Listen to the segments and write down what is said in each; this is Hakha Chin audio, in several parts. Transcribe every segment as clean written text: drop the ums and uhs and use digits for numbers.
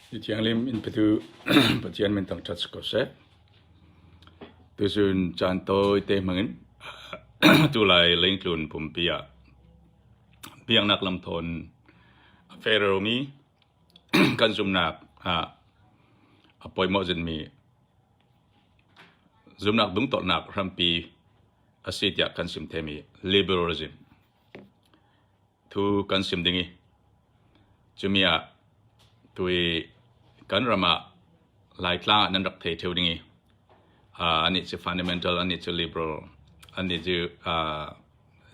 Hi thianghlim inn petu Pathian min thangṭhat si ko seh. Tuzun caan tawite hmangin tulai lengtlun pumpi ah biaknak lamthawn a feromi kan zumhnak ah a pawimawh zinmi zumhnak dungtawlhnak hrampi a si tiah kan sim themi liberalism Thu kan sim ding i cumi ah tui kan ram ah Laitlang ah nan rak thei ṭheo ding i anih cu fundamental, anih cu liberal, anih cu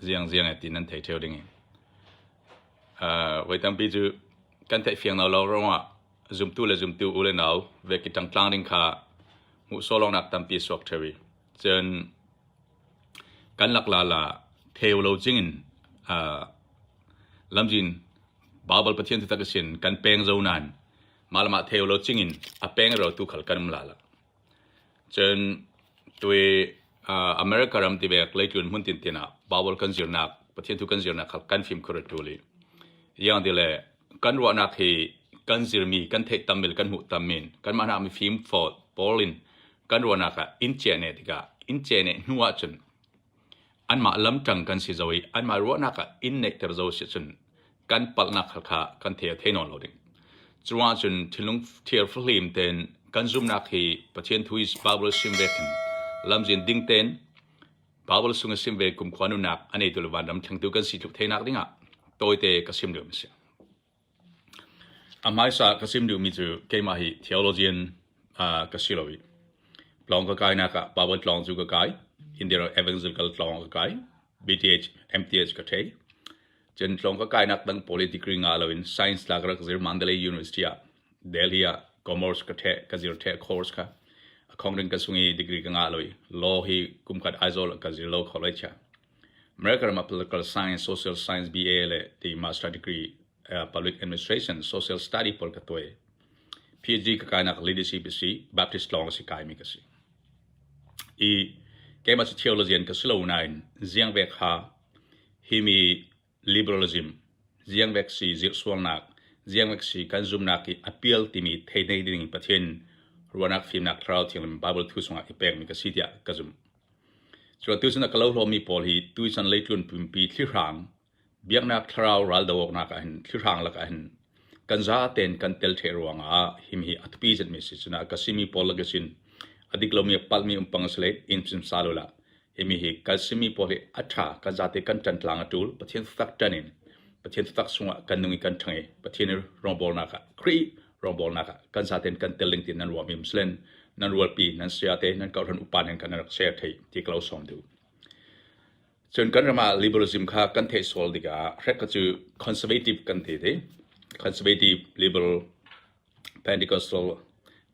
ziangziang ti nan thei ṭheo ding i voi tampi cu kan theih fiang lo ruangah zumtu le zumtu u le nau vek i ṭangtlang ding kha hmuh sawlawngnak tampi suak ṭheo i cun Kan lak lala theu lo cingin lamzin Baibal Pathian taktak a sin kan peng zo nain mah le mah theu lo cingin a peng ro tu khal kan um la la. Cun tui America ram ti vek leitlun hmun tin tin ah Baibal kan zirnak Pathian thu kan zirnak khal kan fim khur tul i yang di le kan ruahnak hi kan zirmi kan theih tam mil kan hmuh tam min kan mah mi fim fawl pawl in kan ruahnak ah inn cene tikah inn cene hnu ahcun anmah lamṭang kan si zo i anmah ruahnak ah inn neihter zo si cun kan palhnak khal kha kan thei thei nawn lo ding. Cuah cun thinlung thiar fahlim ten kan zumnak hi Pathian thu is Bible sim ve khin lamzin ding ten Bible sung sim ve kumkhua nunak anei tu le vanram thlengtu kan si tluk theinak dingah tawite ka sim duh mi si. A hmaisa ka sim duhmi cu keimah hi theologian ka si lo i tlawng ka kainak ah Bible tlawng cu ka kai. India Evangelical tlawng ka kai. BTH, MTH ka thei. Cun tlawng ka kainak dang pawl i degree ngah loin science la ka rak zir Mandalay University ah Delhi ah commerce ka theh, ka zir theh course kha. Accounting ka sung i degree ka ngah lo i law hi kum khat Aizawl ah ka zir lo kho lai chia. America ram ah political science, social science BA le ti master degree public administration, social study pawl ka tuai. PhD ka kainak leadership a si, Baptist lawng a si kaimi ka si. I keimah cu theologian ka si lo nain ziang ve kha himi liberalism, ziang vek si zirhsualnak, ziang vek si kan zumnak i appeal timi thei nei ding Pathian ruahnak fimnak thlarau thianghlim Bible thu chungah i pekmi ka si tiah ka zumh. Cuan tucun a ka lohlomi pawl hi tuchan leitlun pumpi thlihrang, biaknak thlarau raldo awknak ah hin thlihrang lakah hin kan zaten kan tel ṭheh ruangah him hi a thupi zetmi si cuna ka simi pawl lak sin a dik lomi a palhmi umpang a si le in sim sa lo la himi hi kan simi pawl hi a ṭha kan zate kan ṭan tlang a ṭul Pathian tak ṭan in Pathian tak sungah kan nung i kan ṭhang i Pathian i rawngbawlnak ah Khrih rawngbawlnak ah kan zaten kan tel ding ti nan ruahmi muslim nan rualpi nan saya te nan kohhran upa nan kan rak share thei ti ka lo sawm duh. Cun kan ram ah liberalism kha kan theih sual tikah hrek kha cu conservative kan ti ti conservative liberal Pentecostal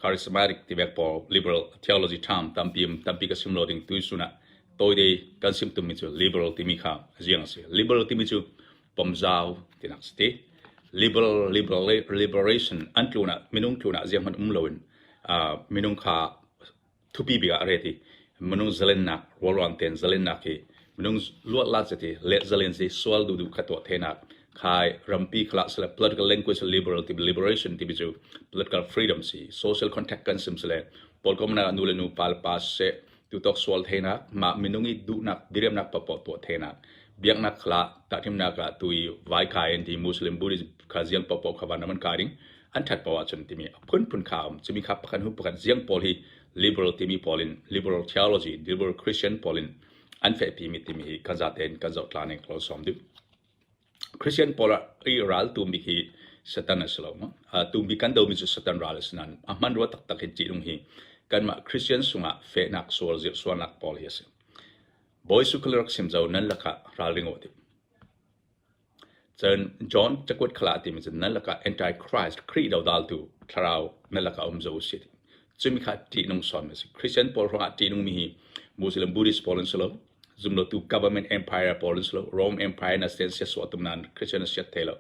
charismatic ti vek pawl liberal theology term tampi tampi ka sim lo ding tu sun ah tawite kan sim tummi cu liberal timi kha ziang a si liberal timi cu pomzau tinak si ti. Liberal, liberal, liberation an tlun ah minung tlun ah ziang hmanh um loin minung kha thupi bik ah a ret i minung zalennak rualruang tein zalennak hi minung luat la ti le zalen si sual duhduh kha tuah thenak khai rampi khala sile political language liberal ti liberation ti cu political freedom si social contact kan sim sile polkomna nu le nu pal pa se tutok sual thenak mah minung i duhnak diriamnak paohpaoh tuah thenak biaknak khala tahthimnak ah tui vai kai an ti Muslim Buddhist kha ziang paohpaoh kha van an kai ding an that paoh ahcun timi a phunphun kha um cumi kha pakhat hnu pakhat ziang pawl hi liberal timi pawl in liberal theology liberal Christian pawl in an fehpi mi timi hi kan zatein kan zoh tla ning lo som deuh Christian pawl ah i ral tumbi hi Satan a si lo maw? Tumbi kan domi cu Satan ral a si nain a hmanrua taktak hi ṭihnung hi kanmah Christian sungah fehnak sual zirhsualnak pawl hi a si. Bawi Jesuh rak sim zo nan lakah ralring u ti. Cun John cakuat khala timi cu nan lakah Antichrist Khrih dodaltu thlarau nan lakah um zo si ti. Cumi kha ṭihnung sawn a si. Christian pawl ruangah ṭihnungmi hi Muslim Buddhist pawl an si lo. Zumlotu government empire pawl an si lo. Rome empire na sen sia suah tum nain Christian a siat thei lo.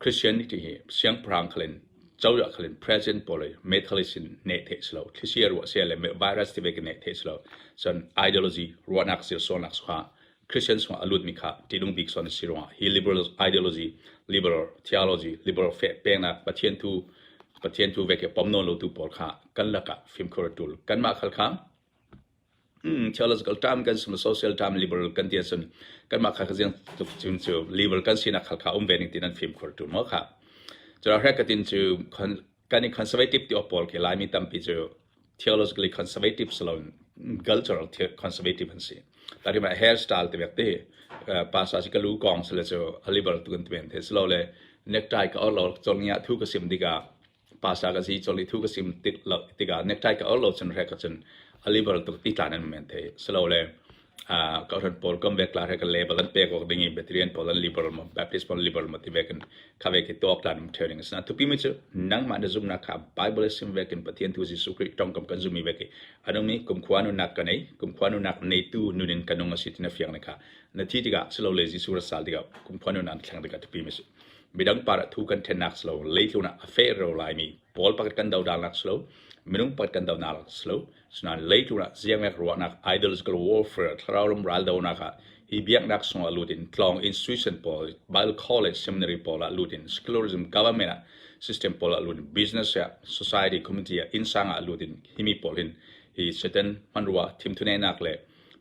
Christianity hi siangpahrang khalin cozah khalin president pawl hi metal in neh theih si lo. Thlisia ruah sia le virus ti ve ke neh theih si lo. Cun ideology ruahnak sil sualnak kha Christian sungah a lutmi kha ṭihnung bik sawn a si ruangah hi liberal ideology, liberal theology, liberal fe peknak Pathian thu Pathian thu vek i pom nawn lotu pawl kha kan lakah fimkhur a ṭul. Kanmah khal kha theological term kan sum social term liberal kan ti ahcun kanmah kha ziang tluk cun cu liberal kan sinak khal kha um ve ning ti nan fimkhur a ṭul maw kha. Cun hrekatin cu kan i conservative ti awk pawl khi Laimi tampi cu theologically conservative si loin cultural conservative an si. Tari ma hairstyle te vek te pasa si ka lu kong sile cu a liberal tu kan twen the silo le necktie ka or lo chol ngia thu ka sim diga pasa ka si chol i thu ka sim tik lo tiga necktie ka or lo chun re ka chun a liberal tu ti tlan an men the silo le ka ran pawl kam vek la re ka label an pek ok ding i Presbyterian pawl an liberal mo Baptist pawl liberal mo ti vekin kha ve ki tuak lan um training asina thupi mi cu nangmah na zumnak kha Bible sim vekin Pathian tu Jesuh Khrih tongkam kan zumi veki anung mi kumkhua nunnak ka nei kumkhua nunnak neitu nunin ka nung asi tina fiang ne kha na thi tikah silole Jesuh ra sal tikah kumkhua nunnak thleng tikah thupi mi si midang par thu kan thennak silo leitluna a fe ro lai mi pawl pakhat kan do dalnak silo minung pakhat kan do nak silo Sinain leitlung ah ziangek ruahnak ideological warfare thlarau ram raldonak ah hi biaknak sungah lut in tlawng institution pawl Bible college seminary pawl ah lut in secularism government ah system pawl ah lut in business ah society community ah innsang ah lut in himi pawl hin hi Satan hmanrua thimthunehnak le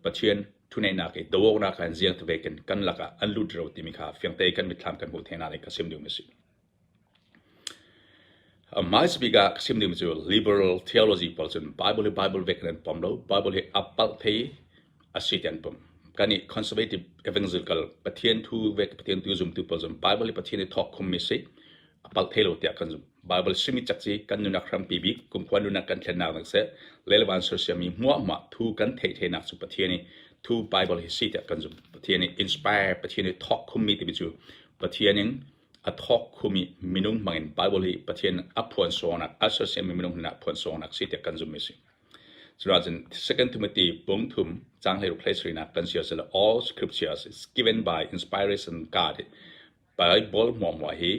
Pathian thunehnak i dawawknak ah ziang tavek in kan lakah an lut ro timi kha fiangte kan mitthlam kan hmuh thena le ka sim duhmi a si. Hmaisabik ah ka chim dingmi cu liberal theology pawl cun Bible hi Bible vek in an pom lo. Bible hi a palh thei a si ti an pom. Kan i conservative evangelical Pathian thu vek Pathian tu zumtu pawl cun Bible hi Pathian i thawk khummi si a palh thei lo tiah kan zumh. Bible simi cak ci kan nunnak hrampi bik kumkhua nunnak kan thlennak ding seh lelevan sersiammi hmuahhmuah thu kan theih theinak cu Pathian i thu Bible hi si tiah kan zumh. Pathian i inspire Pathian i thawk khummi timi cu Pathian in a thawk khumi minung hmangin Bible hi Pathian a phuan sawngnak a sersiammi minung hna phuan sawngnak si tiah kan zummi si. Cuahcun Second Timothy bung thum cang hlei ruk hlei sarihnak kan si sila all scriptures is given by inspiration God Bible hmuahhmuah hi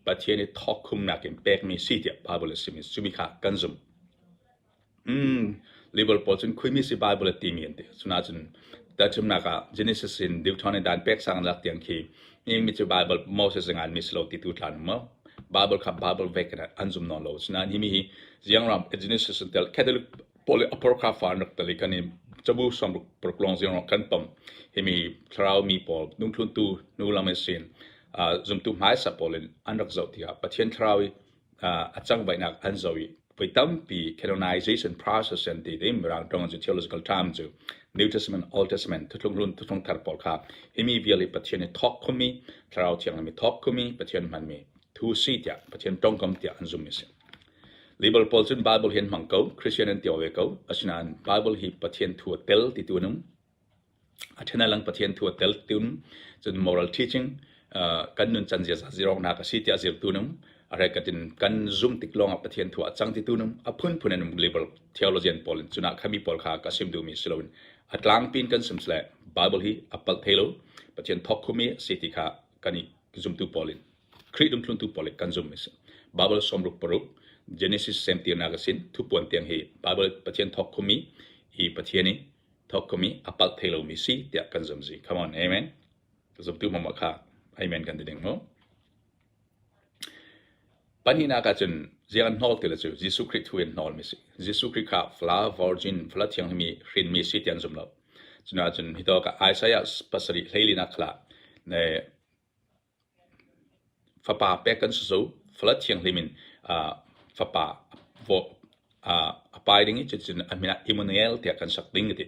Pathian i thawk khumnak in pekmi si tiah Bible a simi cumi kha kan zumh. Liberal pawl cun khuimi si Bible a timi an ti. Cuna cun tahchunhnak ah Genesis in Deuteronomy dan pek sang lak tiang khi mi cu Bible Moses ngan mi si lo ti tu tlan mo. Bible kha Bible vek in an zum non lo. Sinain hi mi hi ziang ram Genesis in tel Catholic pawl i apocrypha an rak tel i kan i cabu samruk proklong ziang ram kan pom. Hi mi thlarau mi pawl nungthlun tu nu lam in sin zumtu hmaisa pawl in an rak zoh tikah Pathian thlarau i a cangvaihnak an zoh i voi tampi canonization process an ti i Mirang ṭawng cu theological term cu New Testament, Old Testament, Thuthlung Hlun, Thuthlung Thar pawl kha himi vial hi Pathian i thawk khumi, Thlarau Thianghlim i thawk khumi, Pathian hmanmi thu si tiah Pathian ṭawngkam tiah an zummi a si. Liberal pawl cun Bible hi an hmang ko, Christian an ti ve ko, asinain Bible hi Pathian thu a tel ti tu an um. A ṭhen lang Pathian thu a tel tun cun moral teaching kan nun can ziaza zirawknak a si tiah zirtu nung a rekatin kan zum tik lawngah Pathian thu a cang ti tu nung a phunphun an um liberal theologian pawl in cunah khami pawl kha ka sim duhmi si loin a tlangpin kan sim sile Bible hi a palh thei lo Pathian thawk khumi a si ti kha kan i zumtu pawl in Khrih dungthluntu pawl in kan zummi si. Bible 66 Genesis semtirnak a sin thupuan tiang hi Bible Pathian thawk khumi i Pathian i thawk komi a palh thei lomi si tiah kan zum zi. Come on, amen. Zumtu mama kha amen kan ti ding mu. Pahnihnak ah cun ziang an hnawl ti le cu Jesuh Khrih thu in hnawl mi si. Jesuh Khrih kha fla virgin fla thianghlim i hrinmi si ti an zum lo. Cuna cun hito ka Isaiah pasarih hleilinak khala ne Fapa pek kan si cu. Fala thianghlim in fapa a pai ding i cuticun a min ah Immanuel tiah kan sak ding a ti.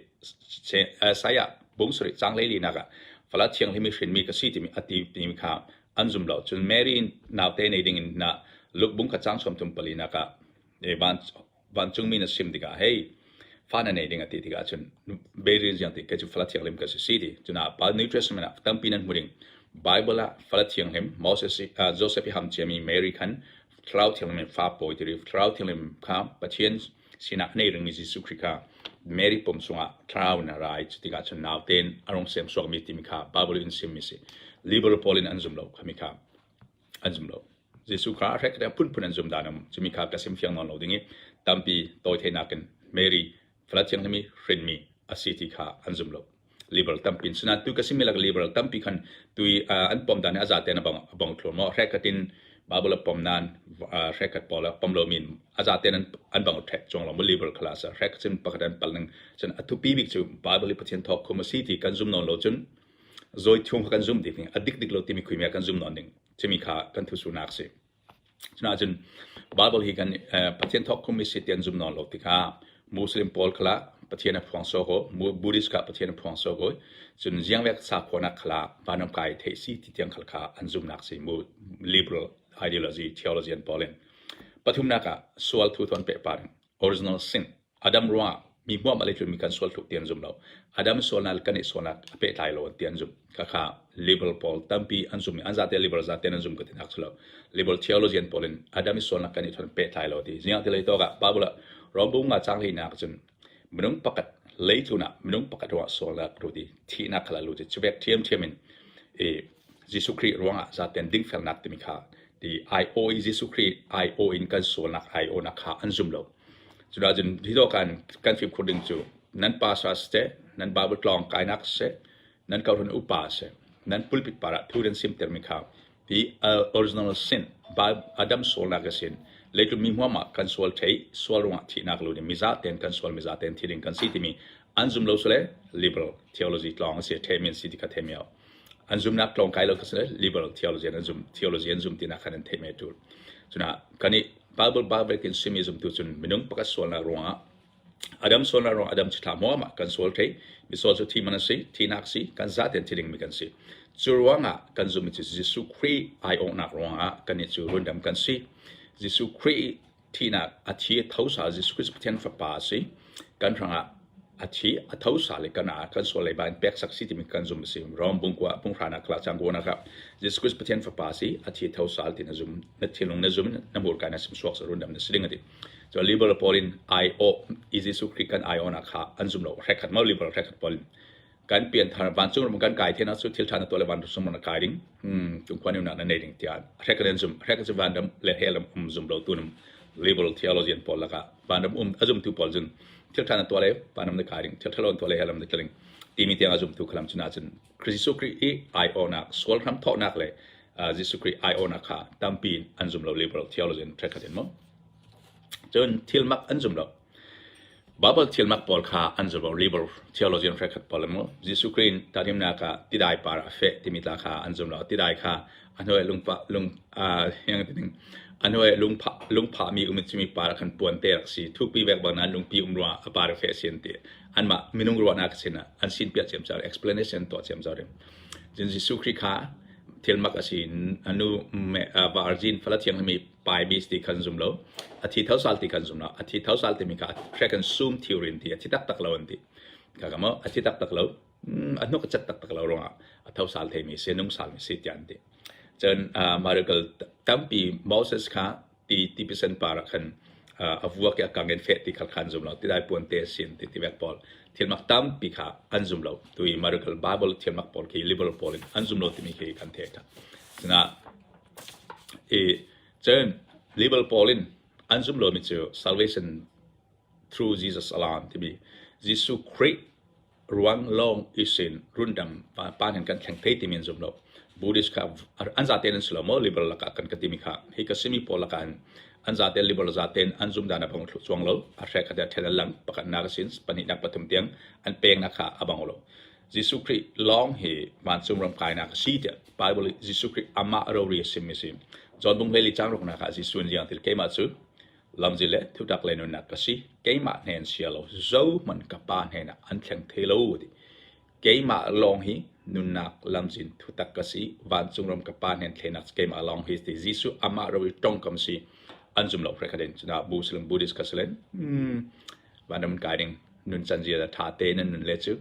Isaiah bung sarih caang hleilinak ah fala thianghlim i hrinmi ka si timi a ti timi kha an zum lo. Cun Mary naute nei ding in Luke bung kha caang 34 nak ah vancungmi na sim tikah hei fa na nei ding a ti tikah cun Beirut ziang ti kei cu fala thianghlim ka si si ti cuna pa New Testament ah tampi nan hmu ding Bible ah fala thianghlim Moses Joseph i ham ciami Mary khan Thlarau thianghlim in fa pawi tiri Thlarau thianghlim kha Pathian sinah nei ringmi Jesuh Khrih kha Mary pum chungah Thlarau in a rai cu tikah cun nauten a rung sem suakmi timi kha Bible in simmi si Liberal pawl in an zum lo khami kha an zum lo. Jesuh kha a hrek a phunphun an zum dan um. Cumi kha ka sim fiang nawn lo ding i tampi tawi theinak in Mary fala thianghlim i hrinmi a si ti kha an zum lo. Liberal tampi in sinain tu ka simi lak liberal tampi khan tui an pom dan a zaten a bong a bong thlur mo hrekatin. Bible a pom nain hrekhat pawl a pom lomi in a zaten an bang ṭhek cuang lo liberal class ah hrek cun pakhat an pal ning cun a thupi bik cu Bible hi Pathian thawk khum a si ti kan zum nawn lo cun zawi thung kan zum ding a dik dik lo timi khui kan zum nawn ding cimi kha kan thusunak si. Cunaah Bible hi kan Pathian thawk khum mi si ti an zum nawn lo tikah Muslim pawl khala Pathian a phuang sawk u, Buddhist kha Pathian a phuang sawk u. Cun ziangvek sakhuanak khala vanram kai theih si ti tiang khal kha an zumnak si mu liberal ideology theology an pawl in. Pathumnak ah sual thu thon pe par original sin Adam ruangah mi hmuam a leitlun mi kan sual tluk ti an zum lo. Adam sualnak kan i sualnak a pehtlai lo ti an zum. Khakha liberal pawl tampi an zum i an zate liberal zaten an zum ka ti nak lo. Liberal theologian pawl in Adam i sualnak kan i thon pehtlai lo ti. Ziang ti lei tawk ah Bible ah Rom nga chang hleinak cun minung pakhat leitlun ah minung pakhat ruangah sualnak ru ti thihnak khala lu ti chuvek thiam thiam in i Jesuh Khrih ruangah zaten dingfelnak timi kha ti IO i Jesuh Khrih IO in kan sualnak IO nak kha an zum lo. Cudah cun hi dawh kan kan fimkhur ding cu nan pastor siseh, nan Bible tlawng kainak siseh, nan kohhran upa siseh, nan pulpit par ah thu nan simtermi kha hi original sin Adam sualnak a sin leitlung mi huam ah kan sual thei sual ruangah thihnak lu nih miza ten kan sual miza ten thi ding kan si timi an zum lo sule liberal theology tlawng a si themi an si ti kha themi an zumnak tlawng kai lo kha sile liberal theology an zum theology an zum tinak khan an theih me tul cuna kan i Bible Bible kin simi zumtu cun minung pakhat sualnak ruangah Adam sualnak ruangah Adam chithla hmuam ah kan sual thei mi sual cu thi man a si thinak si kan zaten thi ding mi kan si cu ruangah kan zummi cu Jesuh Khrih ai awhnak ruangah kan nih cu rundam kan si Jesuh Khrih Thihnak a thi a tho sal Jesuh Christ Pathian Fapa a si. Kan hrangah a thi a tho sal i kan ah kan sual leiba in peksak si timi kan zum a si. Rom bungkua punghranak kala cangkuanak ah Jesuh Christ Pathian Fapa a si a thi tho sal ti na zum na thinlung na zum na hmurka na sim suak sa rundam na si ding a ti. So liberal pawl in ai o i Jesuh Christ kan ai ona kha an zum lo hrekhat mo liberal hrekhat pawl in kan pianthar vancung ram kan kai thena cu thil ṭha na tuah le vancung ram na kai ding tungkhuan na na nei ding tiah hrek an zum hrek cu vanram le hell ram um zum lo tu nam liberal theologian pawl lakah vanram um a zumtu pawl cun thil ṭha na tuah le vanram na kai ding thil ṭha lo tuah le hell ram na tling timi tiang a zumtu khalam cun ahcun Jesuh Khrih i aiawhnak sual hram thawhnak le Jesuh Khrih aiawhnak kha tampi an zum lo liberal theologian ṭhekhat in mo cun thil mak an zum lo Baibal thilmak pawl kha an zum lo. Liberal theologian hrekhat pawl maw Jesuh Khrih in tahrimnak ah tidai par a feh timi tla kha an zum lo. Tidai kha a hnuai lungpah lung a hnuai lungphah lungphahmi um cimi par ah khan puan te rak si. Thukpi vek bang nain lungpi um ruangah a par a feh si an ti. Anmah minung ruahnak sin ah an sin piah ciamco explanation tuah ciamco ding. Cun Jesuh Khrih kha thilmak a si. A nu virgin fala thianghlim i paibis ti khan zum lo a thi tho sal ti khan zum lo a thi tho sal timi kha hrek an sum theory an ti a thi taktak lo an ti ka ka mo a thi taktak lo a hnuk a cat taktak lo ruangah a tho sal theimi si nung sal mi si tiah an ti cun miracle tampi Moses kha ti tipisen par ah khan a vuak i a kang in feh ti khal khan zum lo ti dai puan te sin ti ti vek pawl thilmak tampi kha an zum lo tu i miracle bible thilmak pawl khi liberal pawl in an zum lo timi khi kan the tha sina I cun Liberal pawl in an zumh lomi cu salvation through Jesus alone timi Jesuh Khrih ruang lawng i sin rundam pa nih kan thleng thei timi an zum lo. Buddhist kha an zaten an si lo maw liberal lakah kan ka timi kha hi ka simi pawl lakah hin an zaten liberal zaten an zum dan a bang thlu chuang lo a hrek kha then an lang pakhatnak a sin pahnihnak pathum tiang an pengnak kha a bang lo. Jesuh Khrih lawng hi vancung ram kainak a si tiah Bible i Jesuh Khrih amah rori a simmi a si. John bung hleili cang ruknak ah Jesuh in liang til keimah cu lamzi le thutak le nunnak ka si. Keimah hnen sia lo zohmanh ka pa hnenah an thleng thei lo ti. Keimah lawng hi nunnak lamzin thutak ka si. Vancung ram ka pa hnen thlenak keimah lawng hi ti Jesuh amah rori tongkam si. An zum lo hrekhaden cuna Muslim Buddhist ka silen. Vanram kai ding nun can zia ṭha te nan nun le cu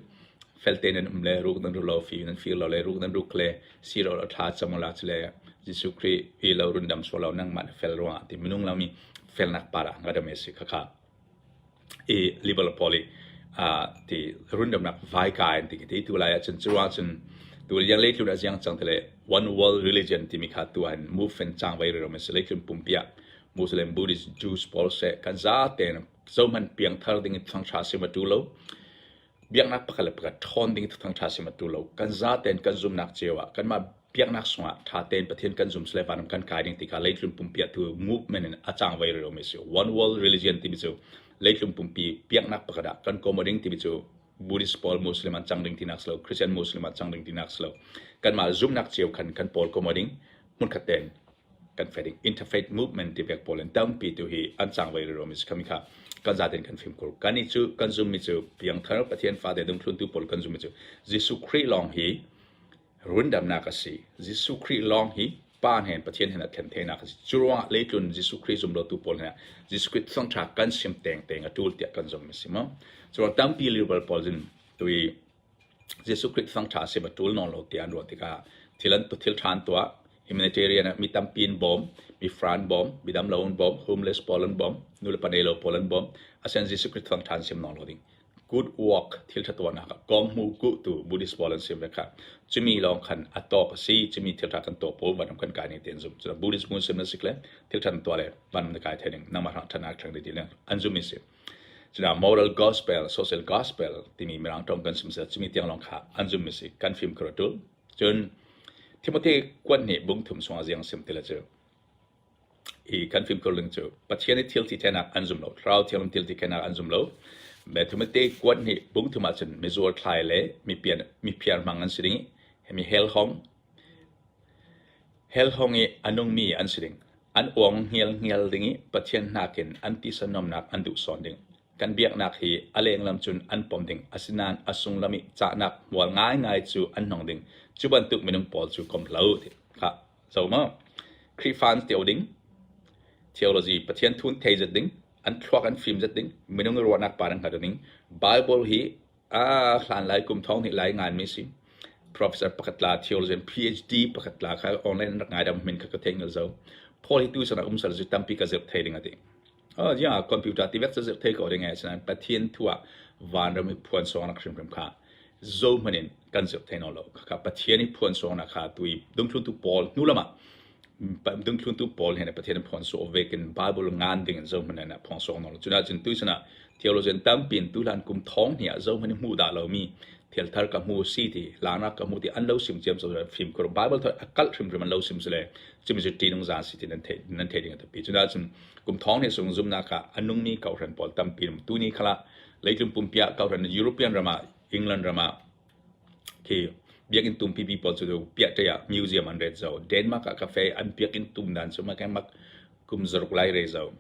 fel te nan um le ruk nan ru lo fi nan fir lo le ruk nan ruk le siro lo ṭha cam la cu le Jesuh Khrih i lo rundam sual lo nangmah na fel ruangah ti minung lo mi felnak para nga dam si khakha i liberal pawl i ti rundamnak vai kai an ti ti tu lai ah cun cu ah cun tu liang leitlun a ziang cang tele one world religion timi kha tu an movement chang vai ro se leitlun pumpia Muslim Buddhist Jews pawl se kan za ten Zohhmanh piangthar ding in thangṭha sim a ṭu lo. Biaknak pakhat le pakhat ṭhawn ding in thangṭha sim a ṭu lo. Kan zaten kan zumhnak cio ah kanmah Biaknak sungah ṭha tein Pathian kan zum sile vanram kan kai ding ti kha leitlun pumpi ah tu movement in a cang ve rih mi si. One World Religion timi cu leitlung pumpi biaknak pakhat ah kan kawm ding timi cu Buddhist pawl Muslim an cang ding tinak si lo, Christian Muslim an cang ding tinak si lo. Kanmah zumhnak cio khan kan pawl kawm ding hmunkhat tein kan fe ding. Interfaith movement ti vek pawl in tampi tu hi an cang ve rih mi si khami kha kan zaten kan fimkhur. Kan i cu kan zummi cu piangthar Pathian fate dungthluntu pawl kan zummi cu Jesuh Khrih lawng hi Rundamnak a si. Jesuh Khrih lawng hi Pa hen Pathian hen a thlen thenak a si. Cu ruangah leitlun Jesuh Khrih zumlotu pawl he Jesuh Khrih thawngṭha kan sim tengteng a ṭul tiah kan zumh a si maw? Cu ruang tampi liberal pawl zin tui Jesuh Khrih thawngṭha sim a ṭul nawn lo tiah an ruah tikah thil an thil ṭha an tuah. Humanitarian ah mi tampi an bawm, mi fra an bawm, mi damlo an bawm, homeless pawl an bawm, nulepa nei lo pawl an bawm. Asian Jesuh Khrih thawngṭha an sim nawn lo ding. Good work thilṭha tuahnak ah kawng-hmu kuhtu Buddhist pawl an si ve kha. Cumi lawng khan a tawk a si. Cumi thilṭha kan tuah pawl vanram kan kai ning ti an zumh. Cun Buddhist Muslim na si le thilṭha na tuah le vanram na kai thai ning nangmah hrang ṭhatnak thleng ti le an zumh mi si. Cuna moral gospel, social gospel timi mirang ṭong kan sim sel cumi tiang lawng kha an zumh mi si. Kan fim khur a ṭul. Cun Timothy kuat nih bung thum sung a ziang sim ti le cu I kan fimkhur ning cu Pathian i thil ti thenak an zum lo, Thlarau Thianghlim thil ti thenak an zum lo. Methimate kuat nih bungthum ahcun mizual thlai le mipian miphiar hmang an si ding i mi helhong helhong i a nungmi an si ding. An uang ngialngial ding i Pathian nakin an tisa nuamnak an duh sawn ding. Kan biaknak hi a lenglam cun an pom ding, asinain a sunglam i cahnak hmual ngaingai cu an hnong ding. Cu bantuk minung pawl cu kom hlah u ti kha So maw Khrihfa an tio ding, theology Pathian thun thei zet ding, an thluak an fim zet ding, minung i ruahnak par an hngat ding. Bible hi a hlan lai kum thong hnih lai ngan mi si. Professor pakhat la theology PhD pakhat la kha online rak ngai dam min kha ka thei ngel zo. Paul hi tu sana um sal zu tampi ka zirh thei ding ati. Oh ya computer ti vek zirh thei ko ding ai sanan Pathian thua vanram i phuan song nak hrim hrim kha zo hmanin kan zirh thei lo kha Pathian i phuan sawngnak kha tui dungthluntu pawl hnu lamah dungthluntu pawl he Pathian i phuan sawh vekin Bible ngan ding in zo hmanin a phuang sawng lo cuna cun tu sana theologian tampi in tuhlan kum thong hnih ah zo hmanin hmu dah lomi thil thar ka hmu si ti lana ka hmu ti an lo sim chiam so fim khur Bible thar akal hrim hrim an lo sim sile chimi zu tinung zan si ti nan thei nan thei ding tapi cuna cun kum thong hnih sung zumnak ah anungmi kohhran pawl tampi tu ni khala leitlung pumpia kohhran European rama England ram ah khi biakinn tum pipi pawl cu piahṭei ah museum an ret zau. Denmark ah cafe an biakinn tum dan cu mak mak kum zaruk lai re zau.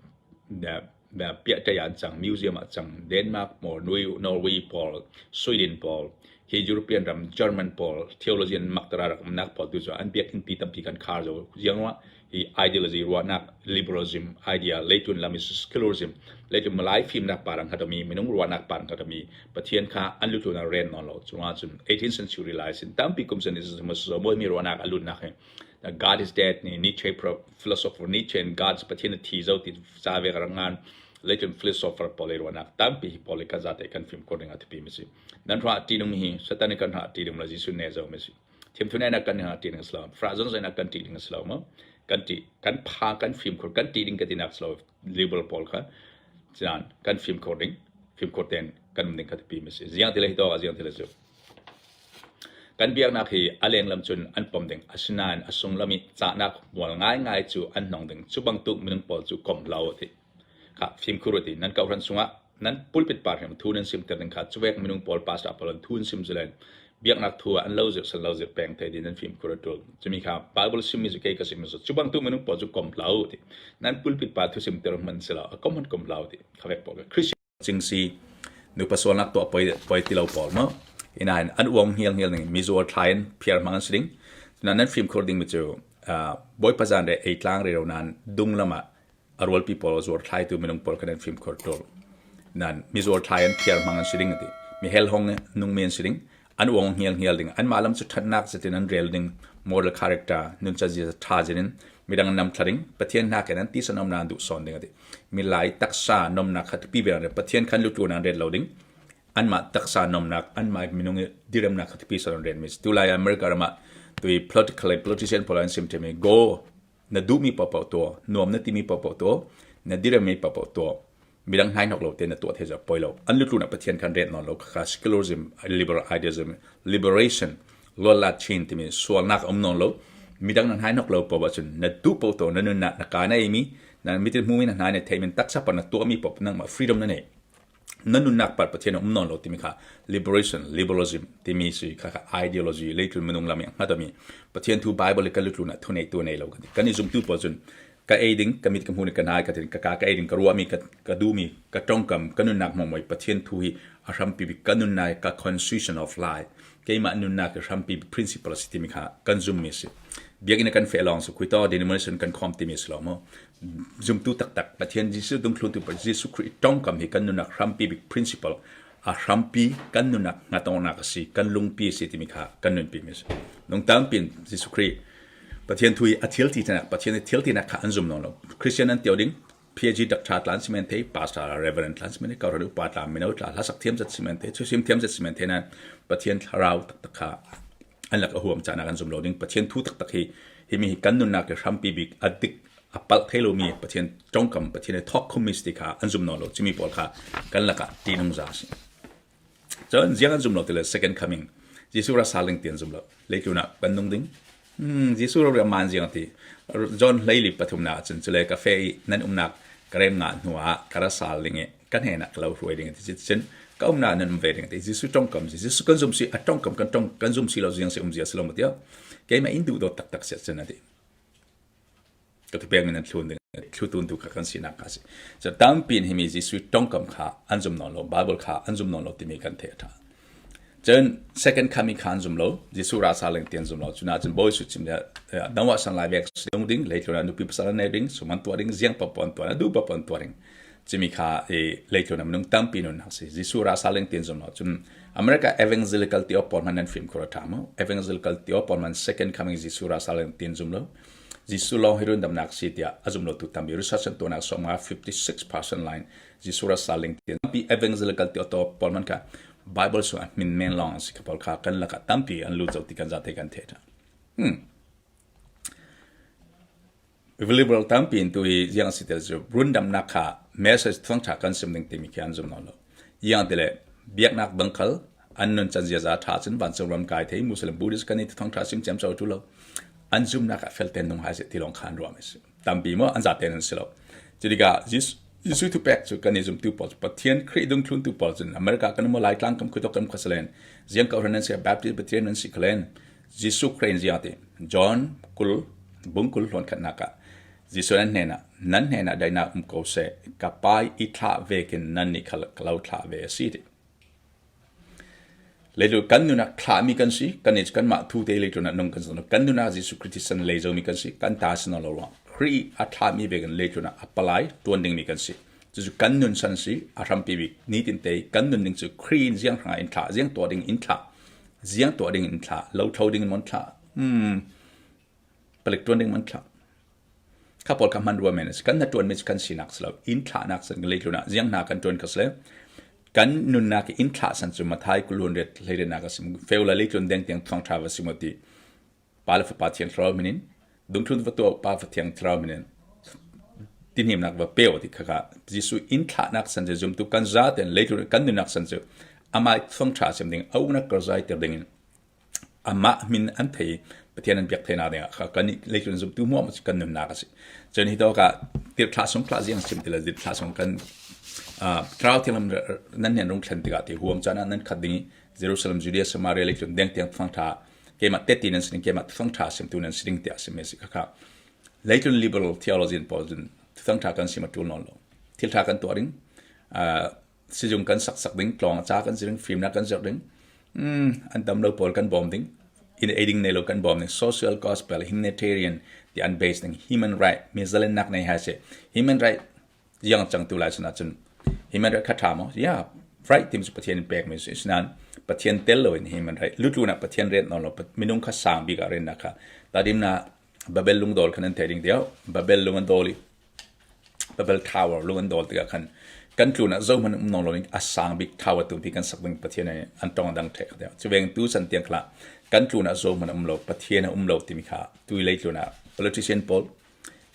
Piahṭei ah an cang, museum ah cang. Denmark pawl, Norway pawl, Sweden pawl, hi European ram German pawl, theologian maktara rak umnak pawl tu cu an biakinn pi tampi kan khar zau. Ziang ruah hi ideology ruahnak liberalism idea leitun lam secularism leitun malai fimnak parang hatami minung ruahnak parang hatami pathian kha an lutu na ren non lo chungah cun 18th century lai sin tampi kum sen is so moi mi ruahnak alut nak he God is dead ni Nietzsche philosopher Nietzsche and God's pathian thi zo ti cha ve rangan leitun philosopher pole ruahnak tampi hi pole ka zate kan film ko ding athipi mi si nan ra tinung hi satanic kan ra tinung la Jesu ne zo mi si Thiamthu na kan ha ti ding a si lo. Fra zong na kan ti ding a si lo maw? Kan ti kan pha kan fimkhur kan ti ding ka ti nak si lo liberal pawl kha cun kan fimkhur ding fimkhur tein kan um ding kha pi mi si. Ziang ti le hi to ziang ti le cu. Kan biaknak hi a lenglam cun an pom ding asinain a sunglam i cahnak hmual ngaingai cu an hnong ding cu bantuk minung pawl cu kom lo ti. Kha fimkhur ti nan kohhran chungah nan pulpit par hrim thu nan sim ter ding kha cuwek minung pawl pastor pawl an thu an sim zulen biaknak thu ah an lo zir san lo zir peng te din nan fimkhur a tul cumi kha bible sim mi cu kei ka sim mi cu bang tu minung pawl cu kom hlau ti nan pulpit pa thu sim ter man sila a kom han kom hlau ti khavek pawl Christian cing si nupa sualnak tuah poi poi ti lo pawl mo inain an uang ngial ngial ning mizual thlain phiar hmang an si ding nan fimkhur ding mi cu bawipa zan re ei tlang re ro nan dung lama a rualpi pawl a zuar thlaitu minung pawl khan an fimkhur tul. Nan mizuar thlai an phiar hmang an si ding a ti. Mi helhong nungmi an si ding. An uang ngial ngial ding. Anmah lam cu ṭhatnak zetin an rel ding. Moral character nunca zia ṭha zin in midang nam thla ding. Pathian nakin an tisa nomnak an duh sawn ding a ti. Milai taksa nomnak kha pi ve Pathian khan lutu nan ret lo ding. Anmah taksa nomnak, anmah minung i diremnak kha pi sawn ret mi. Tulai America ram ah tui political politician pawl an sim themi go Na duhmi paohpaoh tuah, nuam na timi paohpaoh tuah, na diremmi paohpaoh tuah. Midang hnai hnok lo te na tuah the poi lo. An lutlun ah Pathian khan ret nawn lo kha secularism, liberal idealism, liberation. Luatlat chin timi sualnak a um nawn lo. Midang na hnai nok lo paoh ahcun na duh paoh to na nunnak na ka na eimi, na mitil hmumi na hnai na theimi taksa par na tuahmi paoh nangmah freedom na nei. Na nunnak par Pathian a um nawn lo timi kha liberation, liberalism timi si kha kha ideology leitlun minung lam i a hngatami Pathian thu Bible i kan lutlun ah thu nei tu nei lo kan ti. Kan i zumtu pawl cun ka ei ding ka mit ka hmu ka nai ka tin ka ka ka ei ding ka ruahmi ka ka duhmi ka tongkam ka nunnak mongmoi Pathian thu hi a hrampi bik ka nunnak ka constitution of life keimah nunnak i hrampi principle a si timi kha kan zummi a si. Biakinn kan feh lawng su khui to denomination kan khom timi si lo mu. Zumtu taktak Pathian Jesuh dungthluntu Jesuh Khrih tongkam hi kan nunnak hrampi bik principle a hrampi kan nunnak hngatongnak a si kan lungpi a si timi kha kan nunpi mi a si. Nung tampi Jesuh Khrih Pathian thu i a thil ti Pathian i thil tinak kha an zum lo. Christian an tio ding PhD doctor tlan simen thei pastor reverend tlan simen ka ru pa tla mino tla hlasak thiam zat simen thei chusim thiam zat simen thei nan Pathian thlarau taktak kha an lak a huam cana kan zum lo ding Pathian thu taktak hi hi mi kan nunnak ke hrampi bik adik a palh thei lo mi Pathian tongkam Pathian i thok khum mi sti kha an zum no lo chimi pawl kha kan laka ti nung za si Cun ziang an zum lo ti le second coming Jesuh ra sal ding ti an zum lo. Leitlun ah kan nung ding. Jesuh ro man ziang ti. John hleili pathum na cun cule ka fe i nan umnak ka rem nga hnu ah ka ra sal ding i ka hnen ah ka lo hruai ding ti cun ka umnak nan um ve ding ti Jesuh tongkam si Jesuh kan zum si a tongkam kan tong kan zum si lo ziang si um zia si lo ma tia keimah in duh dawt taktak si cun ati ka thupek in an thlun ding thlutun tu kha kan sinak kha si so tampi in himi Jesuh tongkam kha an zum nawn lo Bible kha an zum nawn lo timi kan theih a tha cun second coming kha an zum lo Jesuh ra sa leng ti an zum lo cuna cun bawi su chim le nawa san lai vek dong ding leitlun nupi pasal nei ding suman tua ding ziang papon tua du papon tua ding cimi kha e leitlun minung tampi nun hak si Jesuh ra sa leng ti an zum lo cun America evangelical ti opon man an film khura tha mo evangelical ti opon man second coming Jesuh ra sa leng ti an zum lo Jesuh lawng hi rundamnak si tiah a zum lotu tampi research an tuahnak sawmnga 56% line Jesuh ra saling ti tampi evangelical ti auto pawl man kha Bible sung a min men lawng si kha pawl kha kan lakah tampi an lut zo ti kan zate kan the Liberal tampi in tu hi ziang si tel cu rundamnak kha message thawngtha kan sim ding timi khi an zum lo yang tile biaknak dangkhal an nun can ziaza tha cun vancung ram kai thei Muslim Buddhist kan i thawngtha sim cem cho tu lo an zumnak ah fel ten nung hai se ti long khan ruam si tampi mo an za ten an si lo chidiga Jesuh thu pek cu kan i zum tu pawl Pathian Khrih dung thlun tu pawl cun America kan mo lai tlang kam khutok kam khasalen ziang ko ran se Baptist Pathian nan si khalen Jesuh Khrih zia ti John kul bung kul hlon khat naka Jesuh nan hnena nan hnena daina um ko se ka pai i thla ve kin nan ni khal lo thla ve si ti Leitu kan nun ah thlahmi kan si, kan i kanmah thu te leitu ah nung kan si. Kan nun ah Jesuh Khrih thisen lei zomi kan si, kan ta si lo ruang. Khrih a thlahmi ve kan leitu ah a palai tuan dingmi kan si. Cucu kan nun san si, a hrampi bik nitin te kan nun ning cu Khrih in ziang hrang in thlah, ziang tuah ding in thlah, ziang tuah ding in thlah, lo thlo ding in mon thlah. Palik tuan ding mon thlah. Kha pawl kha hman rua men a si. Kan hna ṭuanmi cu kan sinak si lo. Inn thlahnak san leitlun ah ziang hna kan ṭuan kha si le kan nunnak i inn thlah san cu Mathai kulun ret hleirenak a si. Feula leitlun deng tiang thawngṭha va si maw ti. Pa le Fapa Thiang Thlarau min in dungthlun va tuah Pa fa Thiang Thlarau min in tinhimnak va peo ti kha kha Jesuh inn thlahnak san cu zumtu kan zaten leitlun kan nunnak san cu amah thawngṭha sim ding a uknak karzai ter ding in Amah min an thei i Pathian an biak theinak dingah kha kan leitlun zumtu hmuam cu kan nunnak a si. Cun hi tawk ah tirhthlah sung thlah ziang chim ti le tirhthlah sung kan thlarau thianghlim nan nen rung thlen tikah ti huam caan ah nan khat ding i Jerusalem, Judea, Samaria leitlun deng tiang thawngtha keimah tehte nan si ding keimah thawngtha simtu nan si ding tiah a simi a si khakha leitlun liberal theologian pawl cun thawngtha kan sim a tul nawn lo thil tha kan tuah ding sizung kan saksak ding tlawng ca kan zir ding fimnak kan zir ding an dam lo pawl kan bawm ding in ei ding nei lo kan bawm ding social gospel humanitarian ti an base ding human right mi zalennak nei ha se human right yang chang tu lai sana cun human right kha tha mo yeah right tim su pathian pek mi su sinan pathian tel lo in human right lutlu na pathian ret no lo minung kha sang bi ka ren na kha tadim na babel lung dol khan an thei ding diao babel lung an doli Babel Tower lung an dawl tikah khan kan tlun ah zohmanh um nawn loin a sang bik tower tu ti kan sak ding Pathian ai an tong dang thek deuh. Cu veng tu chan tiang khla kan tlun ah zohmanh um lo Pathian a um lo timi kha tui lei tlun ah politician pawl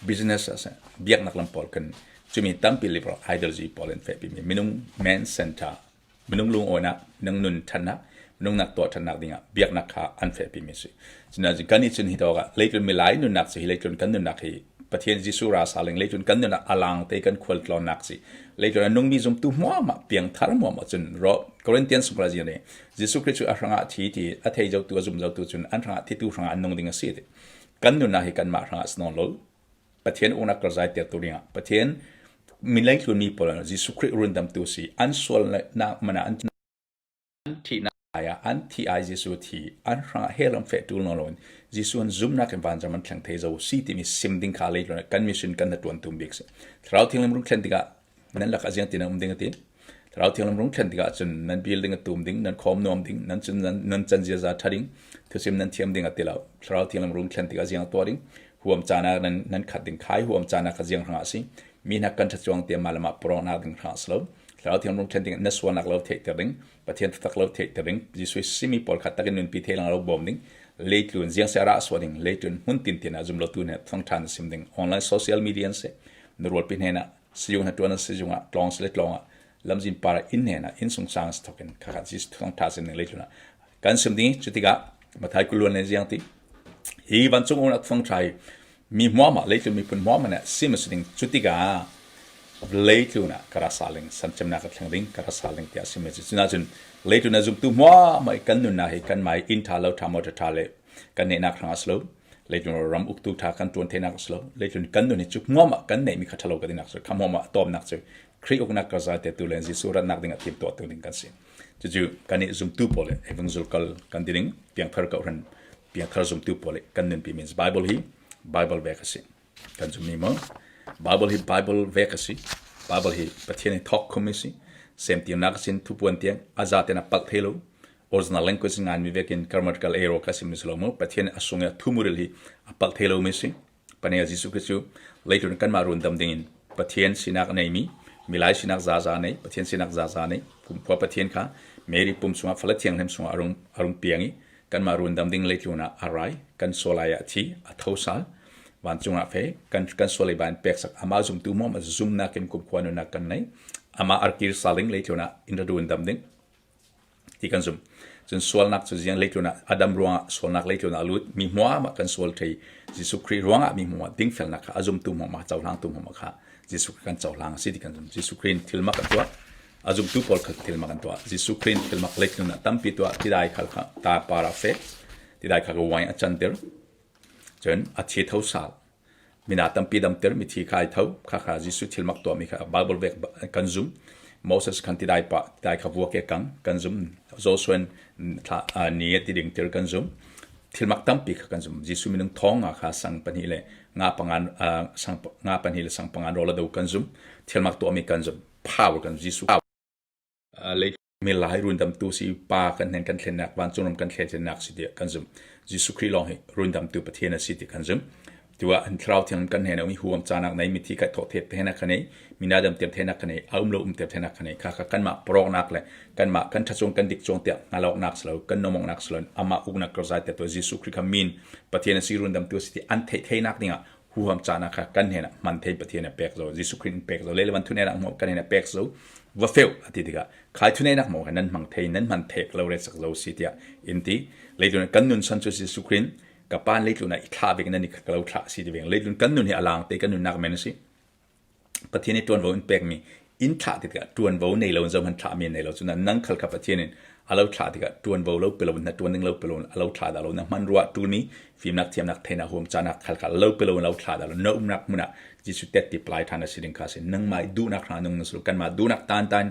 business ah seh biaknak lam pawl kan cumi tampi liberal ideology pawl an fehpi mi minung man center minung lungawinak minung nun ṭhannak Nungnak tuah ṭhannak dingah biaknak kha an fehpimi a si. Cunain kan i cun hi tawk ah leitlun milai nunnak cu hi leitlun kan nunnak hi Pathian Jesuh ra saling leitlun kan nunnak alang te kan khual tlawnnak si. Leitlun a nungmi zumtu hmuahmah piangthar hmuahmah cun ro Corinthians sungkla zia nih Jesuh Khrih cu a hrangah thi ti a thei zotu a zum zotu cun an hrangah thitu hrangah an nung ding a si ti. Kan nunnak hi kanmah hrangah si nawn lo. Pathian uknak karzai ter tu dingah Pathian min leitlun mi pawl Jesuh Khrih rundamtu si an sualnak man ah an thihnak ah an thi ai Jesuh thi an hrangah hell an feh tul nawn loin Jesuh an zumnak in vanram an thleng thei zo si timi sim ding kha lei kan mission kan na tuan tum bik si. Thlarau Thianghlim rung thlen tikah nan lakah ziang ti nan um ding a ti. Thlarau Thianghlim rung thlen tikah cun nan bil ding a tum ding, nan khawm nuam ding, nan cun nan can ziaza tha ding, thusim nan thiam ding a ti lo. Thlarau Thianghlim rung thlen tikah ziang tuah ding, huam caan ah nan nan khat ding, khai huam caan ah kha ziang hrangah si. Mi hna kan tha chuang tiam ma lama porong na ding hrangah si lo. Thlarau Thianghlim rung thlen ding na sualnak lo theihter ding, Pathian taktak lo theihter ding, Jesuh simi pawl kha takin nunpi the lang lo bawm ding, leitlun ziang se ra sua ding, leitlun hmun tin tin ah zum lo tu ne thong than sim ding, online social media se na rual pi hne na siyung na tuan siyung ah tlong sile tlong ah lamzin para inn hne na inn sung sang thokin kha kha Jesuh thong tha sim ding leitlun ah kan sim ding chutikah Mathai kuluan le ziang ti hi vancung un thong thai Mi hmuahmah leitlun miphun hmuahmah nih sim a si ding. Cu tikah leitlun ah ka ra saling sancemnak ka thleng ding ka ra saling tiah a sim cu. Cunahcun leitlun a zumtu hmuahmah i kan nunnak hi kan mai inn ṭha lo ṭha motor ṭha le kan neihnak hrang a si lo. Leitlun ram uktu ṭha kan ṭuan thenak a si lo. Leitlun kan nun hi cu hmuahmah kan neihmi kha ṭhalo ka tinak cu kha hmuahmah a tawmnak cu Khrih uknak ka za te tu le Jesuh ratnak ding ah timtuah tu ding kan si. Cucu kan i zumtu pawl le evangel kal kan ti ding piangthar ko hran piangthar zumtu pawl i kan nunpi means Bible hi Bible vek a si. Kan zummi maw? Bible hi Bible vek a si. Bible hi Pathian i thawk khum si. Sem tiamnak sin thupuan tiang aza ten a palh thei lo. Original language ngan mi vekin grammatical error ka sim lo mo Pathian a sung thumuril hi a palh thei lo mi si. Pane Jesuh Christ cu leitlun kanmah rundam dingin Pathian sinak a neimi milai sinak zaza nei Pathian sinak zaza nei kumkhua Pathian kha Mary pum chungah fale thianghlim chungah arung arung piang i kanmah rundam ding leitlun ah a rai kan sualai ah a thi a tho sal vancung ah fe kan kan sualei ban peksak ama zumtu mom a zumnak in kumkhua nunnak kan nei ama arkir saling leitlun ah in rundam ding ti kan zumh. Cun sualnak cu ziang leitlun ah Adam ruangah sualnak leitlun ah a lut mi hmuamah kan sual thei Jesuh Khrih ruangah mi hmuamah dingfelnak kha a zumtu hmuamah cohlangtu hmuamah kha Jesuh Khrih kan cohlang a si ti kan zumh. Jesuh Khrih in thil mak an tuah a zumtu pawl kha thil mak an tuah. Jesuh Khrih in thil mak leitlun ah tampi tuah tidai khal kha ta para fe tidai kha wine a canter cun a thi tho sal Mina tampi damter mithi kha ai tho kha kha Jesuh thil mak tuahmi kha Bible vek kan zum Moses khan tidai pa tidai kha vuak ke kang kan zum Joshua thla ni ti ding tir kan zum thil mak tampi kha kan zum Jesuh minung thong nga kha sang pahnih le nga pangan sang nga pahnih le sang pangan rola do kan zum thil mak tuahmi kan zum power kan Jesuh lei milai rundamtu si pa kan hnen kan thlennak vancung ram kan thlennak si tiah kan zumh Jesuh Khrih lawng hi rundamtu Pathian a si ti kan zumh tuah an thlarau thiang kan hnen mi huam canak nei mithi kai thawh the thenak kha nei mina dam tiam thenak kha nei a um lo um tiam thenak kha nei kha kha kanmah poroknak le kanmah kan thachung kan dik chuang tiah ngalok nak slo kan nomong nak slo ama uknak karzai te to Jesuh Khrih kha min Pathian a si rundamtu si ti an thei theinak dingah huham cana kha kan hen man thei pathian a pek zo Jesuh Christ pek zo lele van thune nak mo kan hen a pek zo va feu ati tikah khai thune nak mo nan mang thei nan man thek lo re sak zo si tia in ti leitlun kan nun san chu Jesuh Christ ka pan leitlun a i thla vek nan i ka lo thla si ti veng leitlun kan nun hi alang te kan nun nak men si Pathian i ṭuanvo in pekmi inn thlah tikah ṭuanvo nei lo in zohhmanh thlahmi nei lo cun nang khal kha Pathian in a lo thlah tikah ṭuanvo lo pe lo in na ṭuan ding lo pe lo in a lo thlah dah lo na hmanrua ṭulmi fimnak thiamnak theihnak huam canak khal kha lo pe lo in lo thlah dah lo na umnak hmun ah Jesuh tet ti plai ṭhan a si ding kha si nangmah i duhnak hna nung na si lo kanmah duhnak tan tan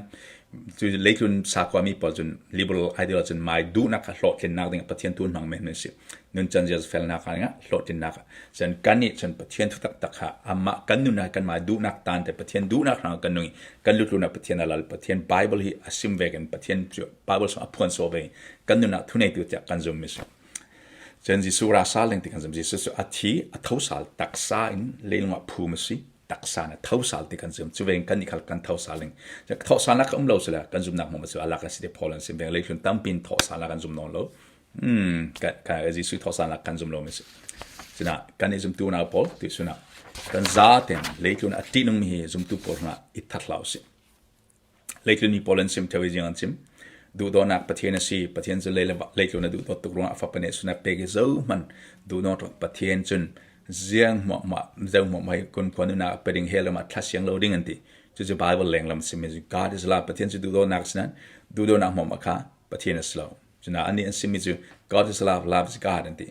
cu leitlun sakhua mi pawl cun liberal ideology cun mai duhnak kha hlawhtlinnak ding Pathian tu hmang men si nun can zia felnak ah hlawhtlinnak ah cun kan nih cun Pathian thu taktak kha amah kan nun ah kanmah duhnak tan te Pathian duhnak hrang kan nung i kan lutlun ah Pathian alal Pathian Bible hi a sim ve kan Pathian cu Bible song a phuan so ve kan nun ah thu nei tu tiah kan zum mi si cun Jesuh ra sal ding ti kan zum Jesuh cu a thi a tho sal taksa in leilung ah phum a si taksa na tho sal ti kan zum cu veng kan i khal kan tho sal ding tho sal nak um lo sila kan zumnak mo ma alak si te Paul an sim veng leihlun tampin tho sal kan zum non lo ka ka Jesuh tho sal kan zum lo mi si sina kan i zumtu na pawl ti suna kan za ten leitlun a ti nung mi hi zumtu pawl na i that hlau si leitlun mi pawl an sim thewi jing an sim. Duhdawtnak Pathian a si. Pathian cu leitlun a duhdawt tuk ruangah a fapa nih sunak pek i zohhmanh duhdawt Pathian cun ziang hmuahhmuah zo hmuahhmuah hi kun khua nunak a pe ding hell ram ah thla siang lo ding an ti. Cucu Bible lenglam simi cu God is love. Pathian cu duhdawtnak a si nain duhdawtnak hmuahhmuah kha Pathian a si lo. Cuna annih an simi cu God is love, love is God an ti.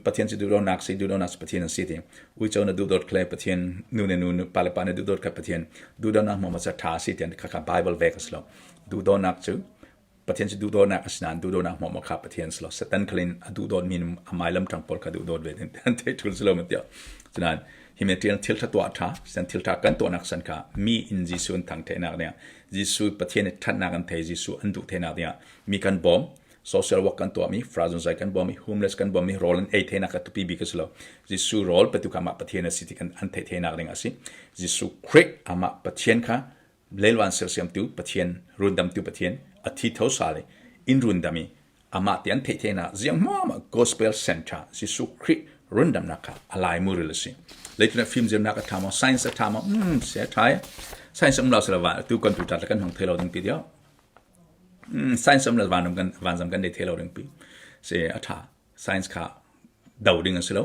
Pathian cu duhdawtnak si, duhdawtnak cu Pathian an si ti. Uico na duhdawt khle Pathian, nu ne nu, pa le pa na duhdawt kha Pathian. Duhdawtnak hmuahhmuah cu ṭha a si ti an kha kha Bible vek a si lo. Duhdawtnak cu Pathian cu duhdawtnak a si nain duhdawtnak hmuahhmuah kha Pathian a si lo. Satan khalin a duhdawtmi a mailam ṭang pawl kha duhdawt ve ding an thei ṭhul si lo ma tiah. Cunain hi me ṭial thil ṭha tuah ṭha, san thil ṭha kan tuahnak san kha mi in Jesuh an thang theihnak dingah Jesuh Pathian i ṭhatnak an thei Jesuh an duh theihnak dingah mi kan bawm social work kan tuahmi frazun zai kan bawm i homeless kan bawm i rawl an ei theihnak kha tupi bik a si lo Jesuh rawl petu kha amah Pathian a si ti kan an theih theihnak ding a si Jesuh Khrih amah Pathian kha lelwan sersiamtu Pathian rundamtu Pathian a thi tho sal i in rundam i amah ti an theih theihnak ziang hmuamah gospel center Jesuh Khrih rundamnak kha a lai muril a si leitlun ah fimzirnak a ṭha maw science a ṭha maw se a ṭha science um lo sila va tu computer kan hmang thei lo ding pi dio Science um le vanram kan vanzam kan nei thei lo ding pi. Si a ṭha. Science kha do ding a si lo.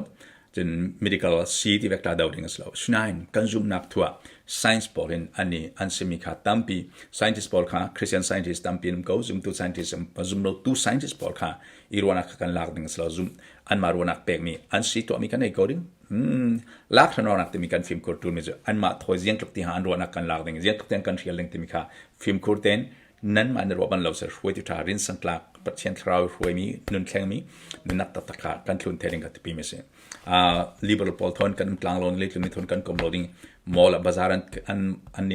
Cun medical si ti vek ta do ding a si lo. Sinain kan zumhnak thu ah science pawl in an i an simi kha tampi scientist pawl kha Christian scientist tampi an um ko zumtu scientist zumlo tu scientist pawl kha i ruahnak kha kan lak ding a si lo. Zum anmah ruahnak pekmi an si tuahmi kan ei ko ding. Lak hranawnak timi kan fimkhur ṭulmi cu anmah thawi ziang tluk ti ha an ruahnak kan lak ding ziang tluk ten kan hrial ding timi kha fimkhur tein nanmah na ruah ban lo seh hruaitu ṭha rinsang tlak Pathian thlarau hruaimi nun thlengmi nunnak taktak kha kan thlun the ding kha tipi mi si. Liberal pawl thon kan um tlang lo le tlumi thon kan kom lo ding mall ah bazar an an an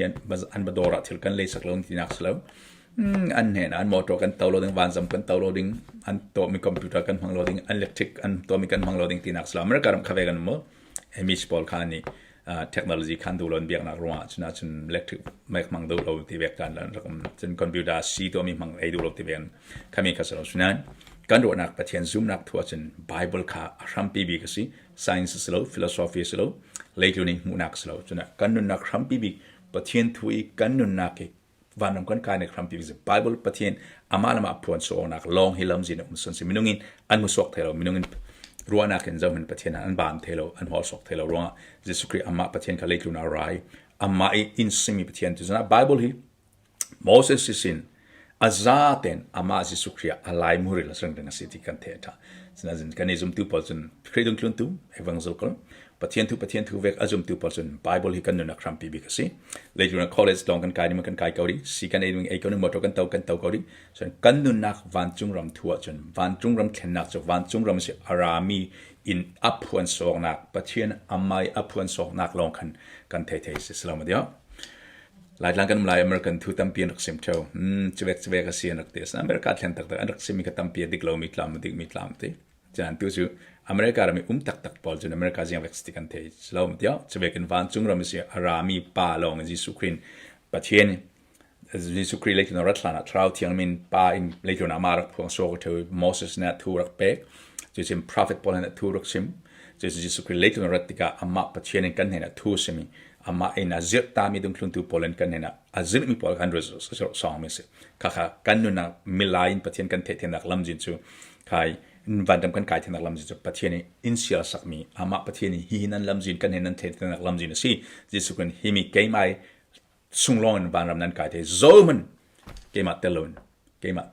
an bador ah thil kan lei sak lo tinak si lo. An hnen an motor kan to lo ding vanzam kan to lo ding an tuahmi computer kan hmang lo ding an electric an tuahmi kan hmang lo ding tinak si lo. America ram kha ve kan mu Amish pawl kha nih technology khan duh lo in biaknak ruangah cun ahcun electric mic hmang duh lo ti vek kan rak um cun computer si tuahmi hmang ei duh lo ti ve khami kha si lo sunan kan ruahnak Pathian zumnak thu ahcun Bible kha a hrampi bik a si science si lo philosophy si lo leitlun in hmuhnak si lo cun kan nunnak hrampi bik Pathian thu i kan nunnak i vanram kan kai nek hrampi bik Bible Pathian amah lamah phuan suaknak lawng hi lamzin a um sun si minung in an mu suak thei lo minung in ruahnak in zohin Pathian an bam thei lo an hol suak thei lo ruangah Jesuh Khrih amah Pathian kha leitlun a rai amah i in simi Pathian tu zana Bible hi Moses sin a za ten amah Jesuh Khrih a lai muril a sring ding a si ti kan the tha sinazin kan i zumtu pawl cun Khrih dung tlun tu evangelical Pathian thu Pathian thu vek a zumtu pawl cun Bible hi kan nunnak hrampi bik a si. Leitlun college lawng kan kai ding kan kai ko ding, si kan ei ding ei ko ding, motor kan to kan to ko ding. Cun kan nunnak vancung ram thu ahcun vancung ram thlennak cu vancung ram si a rami in a phuan sawknak Pathian amai a phuan sawknak lawng khan kan thei thei si salama dio. Laitlang kan um lai American thu tampi an rak sim theo. Chivek chivek a si an rak ti. America thlen taktak an rak simi ka tampi a dik lomi tlam dik mi tlam ti. Cun tu cu America ram i um taktak pawl cun America ziang vek ti kan thei lo tiah cuvekin vancung ram si a rami pa lawng Jesuh Khrih Pathian Jesuh Khrih leitlun rat hlan ah Thlarau Thiang min pa in leitlun ah ma rak phuang suak theu Moses nih thu rak pek cucun prophet pawl nih thu rak chim cucu Jesuh Khrih leitlun rat tikah amah Pathian in kan hnenah thu simi amah in a zirh tami dungthluntu pawl in kan hnenah a zirhmi pawl kan song mi si khakha kan nunnak milai in Pathian kan theih lamzin cu khai vanram kan kai thinak lamzin cu Pathian i inn sial sakmi amah Pathian i hi nan lamzin kan he nan theih thinak lamzin a si Jesuh Khrih hi mi keimah sunglawng in vanram nan kai the zohman keimah tel loin keimah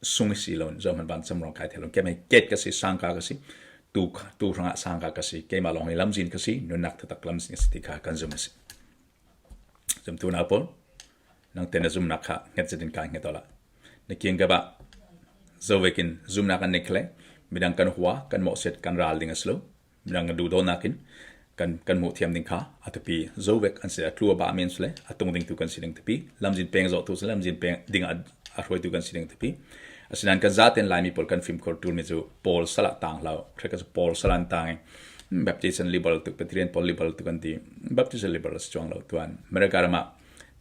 sung si loin zohman van samrong kai the loin keimah ket ka si sangka ka si tu tu hrangah sangka ka si keimah lawng hi lamzin ka si nunnak taktak lamzin ka si ti kha kan zum a si Zumtu nau pawl, nangte na zumnak kha hnget zet in kai hnget ola. Na kiang kap ah zovek in zumnak an nei khle. Midang kan hua, kan mawhset, kan ral ding a si lo. Midang kan duhdonak in kan kan hmuh thiam ding kha a tupi zovek an si a tlu a ba men sile a tung ding tu kan si ding tupi lamzin peng zawh tu lamzin peng ding a a hruaitu kan si ding tupi asinain kan zaten laimi pawl kan fimkhur tul mi cu Paul salah tang hlau hreka cu Paul salan tang i Baptist and Liberal tuk Presbyterian pawl Liberal tuk an ti Baptist and Liberal si chuang lo tuan America ram ah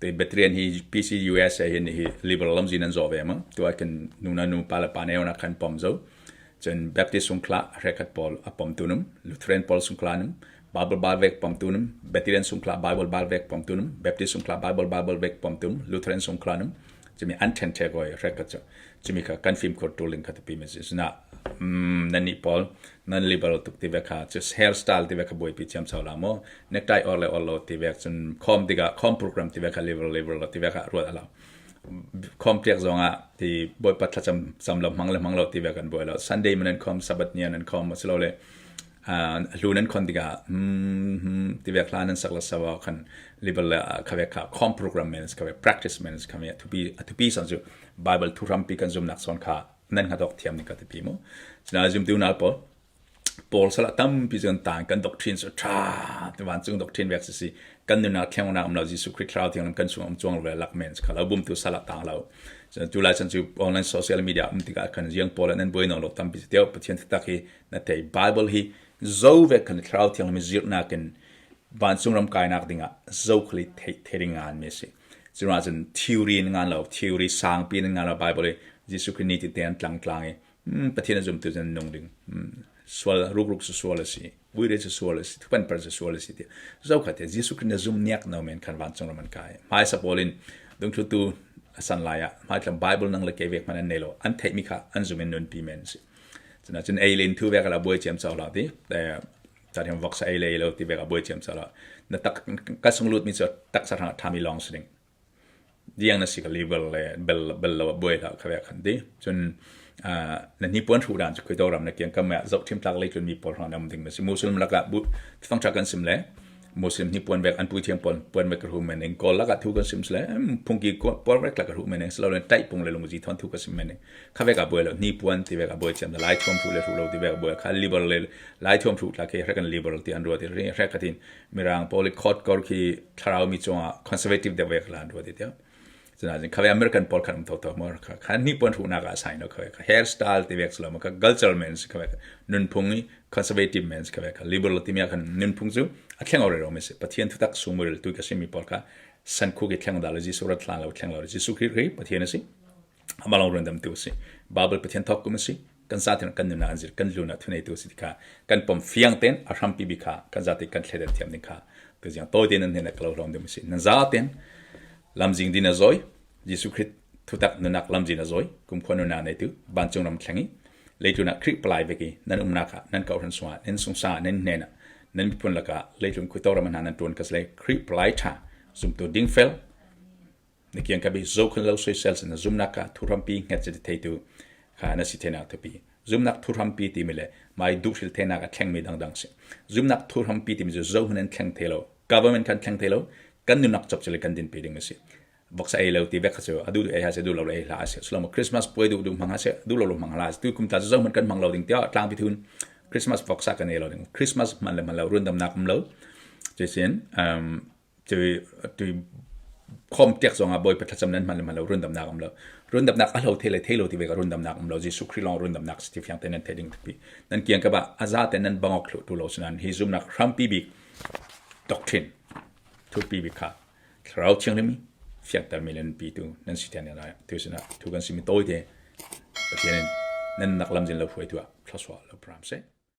te Presbyterian hi PCUSA hi hi Liberal lamzin an zawh ve ma tu ah kan nu na nu pa le pa ne ona khan pom zo cun Baptist sungkhla hrekhat pawl a pom tu num Lutheran pawl sungkhla num Bible bal vek pom tu num Presbyterian sungkhla Bible bal vek pom tu num Baptist sungkhla Bible Bible vek pom tu num Lutheran sungkhla num. Cumi an ṭhenṭhek oi hrek ka cu. Cumi kha kan fimkhur ṭuling kha tipi mi si. Sina nan nih pawl nan liberal tuk ti ve kha cu hairstyle ti ve kha buaipi thiam chau la maw necktie or le or lo ti ve cun khom tikah khom program ti ve kha liberal liberal ti ve kha ruat ala khom tiak zong ah ti bawipa thlacam cam lo hmang le hmang lo ti ve kan buai lo Sunday man an khom Sabbath ni an khom asilo le hlu nan khon tikah ti vek hla nan sak la sawa khan liberal le kha vek kha khom program men kha vek practice men kha me thupi thupi san cu Bible thu rampi kan zum nak son kha nan hngadok thiam ning ka ti pi mu sina zum tu nal pawl pawl sala tampi cun tan kan doctrine su tha te van cung doctrine vek si kan nuna thleng na um lo Jesuh Christ thlarau thiang kan chung um chuang ve lak men kha lo bum tu sala tang lo tu lai chan chu online social media um tikah kan riang pawl nan buai no lo tampi teo Pathian tak hi na thei Bible hi zo ve kan thlarau thiang mi zirnak in vancung ram kainak dingah zo khali thei thering ngan mi si Curuangah cun theory in ngan lo, theory sangpi in ngan lo Bible i Jesuh Khrih ni ti te an tlang tlang i Pathian a zumtu cun nung ding. Sual rukruk cu sual a si, uire cu sual a si, thupan par cu sual a si ti. Zo kha te Jesuh Khrih na zum niak no men khan vancung ram an kai. Hmaisa pawl in dungthlutu a san lai ah hmaitlam Bible nang le ke vek man an nei lo. An theih mi kha an zum in nunpi men si. Cuna cun ei len thu vek la buai ciam chau la ti. Ta thiam voksa ei le lo ti vek a buai ciam cala na tak ka sung lut mi cu taksa hrang thami long si ding diang na si ka level le bel bel lo buai la kha vek khan ti cun na ni puan thu dan chu khoi ram na kiang kam ya zok thim tlak lei tlun mi pawl hrang nam ding ma si muslim laka bu fang tha kan sim le Muslim hi puan vek an puithiam puan puan vek ka hu men ning kawl lak ah thu kan sim sle phungki puan vek lak ka hu men ning slo le tai pung le lungzi thon thu ka sim men ning kha vek a buai lo ni puan ti vek a buai chiam lai thuam thu le thu lo ti vek a buai kha liberal le lai thuam thu tla ke hrekan liberal ti an ruat ri hrek katin mirang poli court kor khi thlarau mi chunga conservative de vek lan ruat ti Cunain kha American pawl khan um thotho mo kha kha ni puan hruhnak ah sai no kha kha hairstyle ti vek slo kha cultural men kha vek nunphung i conservative men kha vek liberal ti mi khan nunphung cu a thleng ore ro me se Pathian thutak sungmuril tu ka simi pawl kha san khu ki thleng dal Jesuh rat hlan lo thleng lo Jesuh Khrih khi Pathian a si amalong rundam tu si Bible Pathian thok kum si kan zaten kan nuna an zir kan luna thunei tu si kha kan pom fiang ten a hrampi bi kha kan zati kan thleden thiam ding kha tu jiang toi ten nan hne kalo hlom ding si nan zaten lamzing din a zawi Jesuh Khrih thutak nunak lamzin a zawi kumkhua nuna nei tu vancung ram thlengi leitlun ah Khrih palai veki nan umnak ah nan kohhran sungah nan sungsa nan hnen ah nan miphun lakah leitlun khuito ram hna nan tuan kasle Khrih palai tha zumtu dingfel na kiang ka bi zokhun lo soisel sin zumnak ka thurampi nget si theitu kha na si thenak thupi zumnak thurampi ti mi le mai duhhril thenak a thleng mi dangdang si zumnak thurampi ti mi cu zohun an thleng the lo government kan thleng the lo kan nunak chop chile kan din pe ding si voksa ei lo ti vek kha cu adu du ei ha se du lo ei hla se sulamo Christmas puai du du hmang ha se du lo lo hmang la tu kum ta zo man kan hmang lo ding tia tlang pi thun Christmas voksa kan ei lo ding Christmas man le man lo rundam nak um lo chesin tu khom tiak zong ah Bawipa thlacam nan hman le hman lo rundamnak um lo rundamnak a hlo the le the lo ti ve ka rundamnak um lo Jesuh Khrih lawng rundamnak si fiang te nan the ding pi nan kiang ka ba aza te nan bangok thlu tu lo sinan hi zumnak hrampi bik doctrine thupi bik kha thlarau thianghlim fiangter mi len pi tu nan si tian lai tu sina tu kan simi toi te Pathian nan nak lam jin lo hruai tu ah thlaswa lo pram se.